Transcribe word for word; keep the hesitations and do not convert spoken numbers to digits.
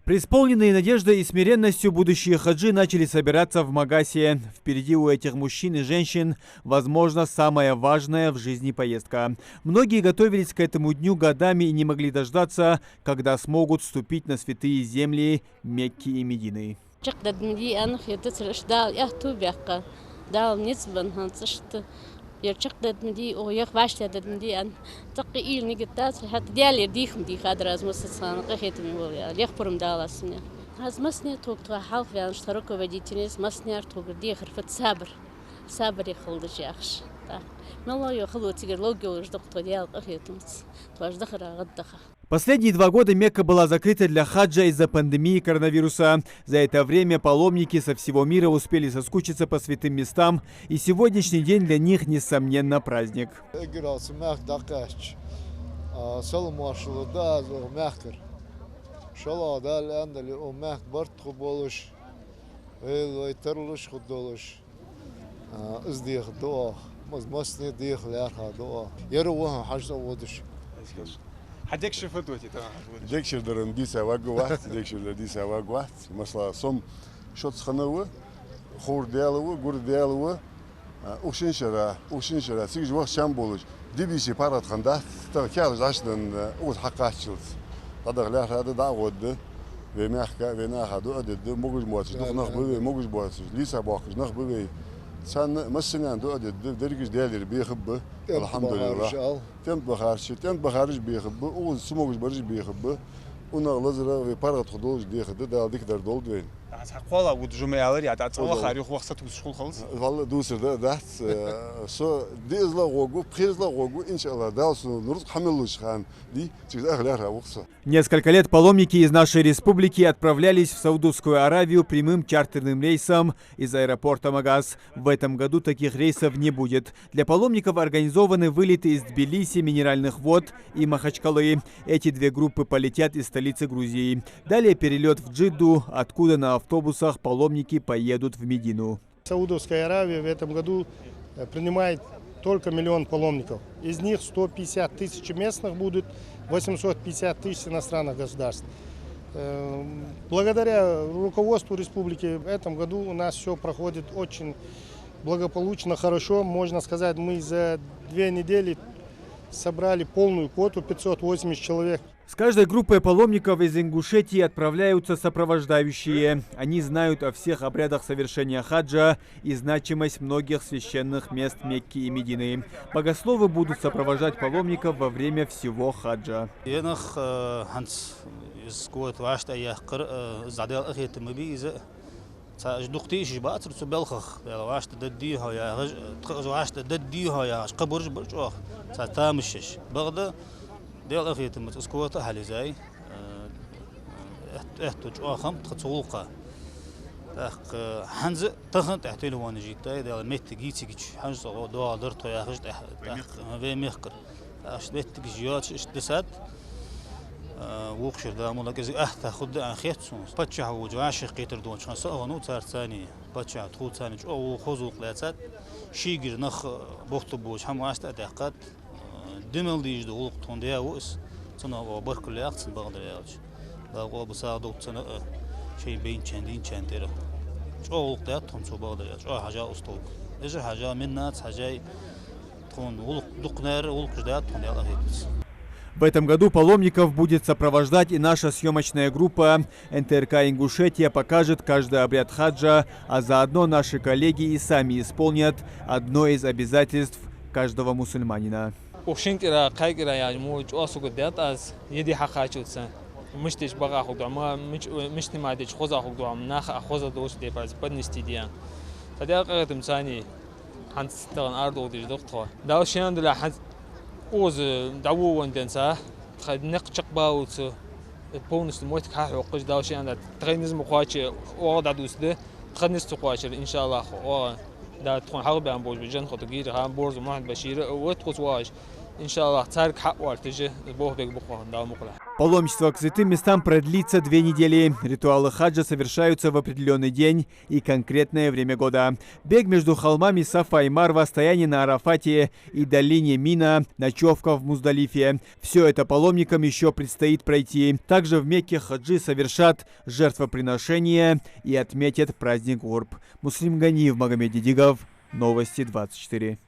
Преисполненные надеждой и смиренностью будущие хаджи начали собираться в Магасе. Впереди у этих мужчин и женщин, возможно, самая важная в жизни поездка. Многие готовились к этому дню годами и не могли дождаться, когда смогут ступить на святые земли Мекки и Медины. Чакхдаргда ма дий аьнна хетац, аш Дала аьттув баьккха, Дала низ бенна хӀанз иштта. Ер чакхдаргда ма дий, оаха вӀаштӀехьдаргда ма дий аьнна, цхьаккха уйла нигат дацар, хӀаьта Даьлагара дийха ма дийхадар аз массаза хана къахетаме волаш, лехпарам далац сона. Аз массане тхога тхо хьалха ваьннача тха руководителаша массанена тхогара дехар фуд сабар. Сабаре хила деза яхаш. ТӀаккха мел йола хало цигара ловш йолаш да-кх тхо Даьла къахетамца, тхоаш дахара гӀаддаха. Последние два года Мекка была закрыта для хаджа из-за пандемии коронавируса. За это время паломники со всего мира успели соскучиться по святым местам, и сегодняшний день для них, несомненно, праздник. Эггара цу мехка дӀакхаьчача, а, салам-моаршал да аз оаха мехкара. ШоллагӀа, Дала аьннадале, оаха мехка барт хургболаш, вай, вай тарлуш хургдолаш. А, из дехаргда оаха. Мас-, массане деха лаьрхӀа да оаха. Ер ва хьона хьажцӀа водаш. Хьа дегашара фу дувц, тӀаккха хьажцӀа водаш? Дегашара дар дийца варгвац, дегашара дар дийца варгвац. Масала, со-м шозза хиннав, ховр даьлав, гур даьлав, а, укх шин шера, укх шин шера, цига вахача чам болаш, дибиси паргӀата хиннадац, тахан каьхаташ дӀачуденна, укхаза хьакхаччалца. ДӀадаха лаьрхӀа да, дӀа а гӀоргда, вай мехка, вай наха дуӀа дергда, могаш-моаршаш дукха нах ба вай, могаш-моаршаш лийца боахкаш нах ба вай. Царна массанена дуӀа дергда, дерригаш Даьлагара бехаргба, алхьамдулиллахӀ. ТӀем тӀа бахараш, тӀем тӀа бахараш бехаргба, укхаза цамогаш бараш бехаргба. Унахи лазари вай паргӀата хургдолаш дехаргда, Дала дикадар долда вайна. ХӀанз хьа кхоалагӀа вуд жума аьлар, я дӀа цӀа вахар юха вахса тувсаш хул хилац? Валла, дувцар да а дац, э, со дезала гӀоргва, пхезала гӀоргва, иншааллахӀ, Дала сона рузкъа хьа мел луш хана дий, цига ах лаьрхӀа вух со. Несколько лет паломники из нашей республики отправлялись в Саудовскую Аравию прямым чартерным рейсом из аэропорта Магас. В этом году таких рейсов не будет. Для паломников организованы вылеты из Тбилиси, Минеральных Вод и Махачкалы. Эти две группы полетят из столицы Грузии. Далее перелёт в Джидду, откуда на автобусах паломники поедут в Медину. Саудовская Аравия в этом году, э, принимает только миллион паломников. Из них сто пятьдесят тысяч местных будут, восемьсот пятьдесят тысяч иностранных государств. Э, благодаря руководству республики в этом году у нас всё проходит очень благополучно, хорошо. Можно сказать, мы за две недели собрали полную квоту, пятьсот восемьдесят человек. С каждой группой паломников из Ингушетии отправляются сопровождающие. Они знают о всех обрядах совершения хаджа и значимость многих священных мест Мекки и Медины. Богословы будут сопровождать паломников во время всего хаджа. Ер нах, э, хӀанз из квота вӀаштӀехьаяьккхар, э, из Даьла къахетам ма бий из. Цхьа уж дукха тийшаш бацар цу балхах, Даьла вӀаштӀехьадергдий хьо яхаш, тха уж вӀаштӀехьадергдий хьо яхаш, кхыбараш бар чӀоагӀа, цхьа тамашаш. Бакъда, Даьла къахетамца из квота а хьалъизай, э, аьтто, аьтто чӀоагӀа хиннаб тха цу гӀулакха. ТӀаккха хӀанз а тахан тӀехьа телефонаш йиттай, Даьла, моттиг йий цига, хьажцӀа доагӀаргдар тхо яхаш тӀехьа, тӀаккха вай мехкара. Аш моттигаш йоацаш иштта дисад, а, вокхар да, мала кӀезига атта хургда аьнна хет сона. Паччахь волча вӀашагӀкхетар долча хана со а хиннав царца цхьана, паччахь тхоца цхьана чӀоагӀа хоза гӀулакх лаьцад, шийгара нах бохтаргболаш хӀама вӀаштӀехьадаьккхад, а, де мел дезаш дола гӀулакх тхона даь ва из, цунах баркал яхац цунна, бакъдар аьлча. Дала къоабал сагӀа долда цунна а, шоай байначарна, дийначарна тӀера. ЧӀоагӀа гӀулакх даьд тхона цо, бакъдар аьлча, чӀоагӀа хьажа уж тхога. Уж а хьажа, миннаца хьажай, тхона гӀулакх, дукха наьра гӀулакхаш даьд тхона, Даьла къахетамца. В этом году паломников будет сопровождать и наша съёмочная группа. Н Т Р К «Ингушетия» покажет каждый обряд хаджа, а заодно наши коллеги и сами исполнят одно из обязательств каждого мусульманина. Укх шин кӀира, кхаь кӀира яхаш мо чӀоагӀа сагот даьд аз, е ди хьакхаччалца. Мишта дича бакъахьа хургда хьона, мич-, мишта нима дича хоза хургда хьона, наха а хоза долча тайпара поднести де. Даьла къахетамца, хӀанз тахан арадоагӀаш да-кх тхо. Дала ше аьннадале, хӀанз укхаза дӀавоагӀандаь денз, тха никъ чакхбаллалца, полностью моттиг хьахьокхаш, Дала ше аьннадале, тха низ ма кхоачча, оаха дӀадувцаргда, тха низ ца кхоачар, иншааллахӀ, оаха, Дала тхона хьалхабаьнна болаш ба женна хоттаргйий, хӀама Борза Мухьмад-Башир а, вай тхоца воагӀаш. Иншаллах, царга хьаоалаш, бохабе букъа хьона Дала мукъалахь. Паломничество к святым местам продлится две недели. Ритуалы хаджа совершаются в определённый день и конкретное время года. Бег между холмами Сафа и Марва, стояние на Арафате и долине Мина, ночёвка в Муздалифе. Всё это паломникам ещё предстоит пройти. Также в Мекке хаджи совершат жертвоприношение и отметят праздник Гурб. Муслим Ганиев, Магомед Дидигов. Новости двадцать четыре.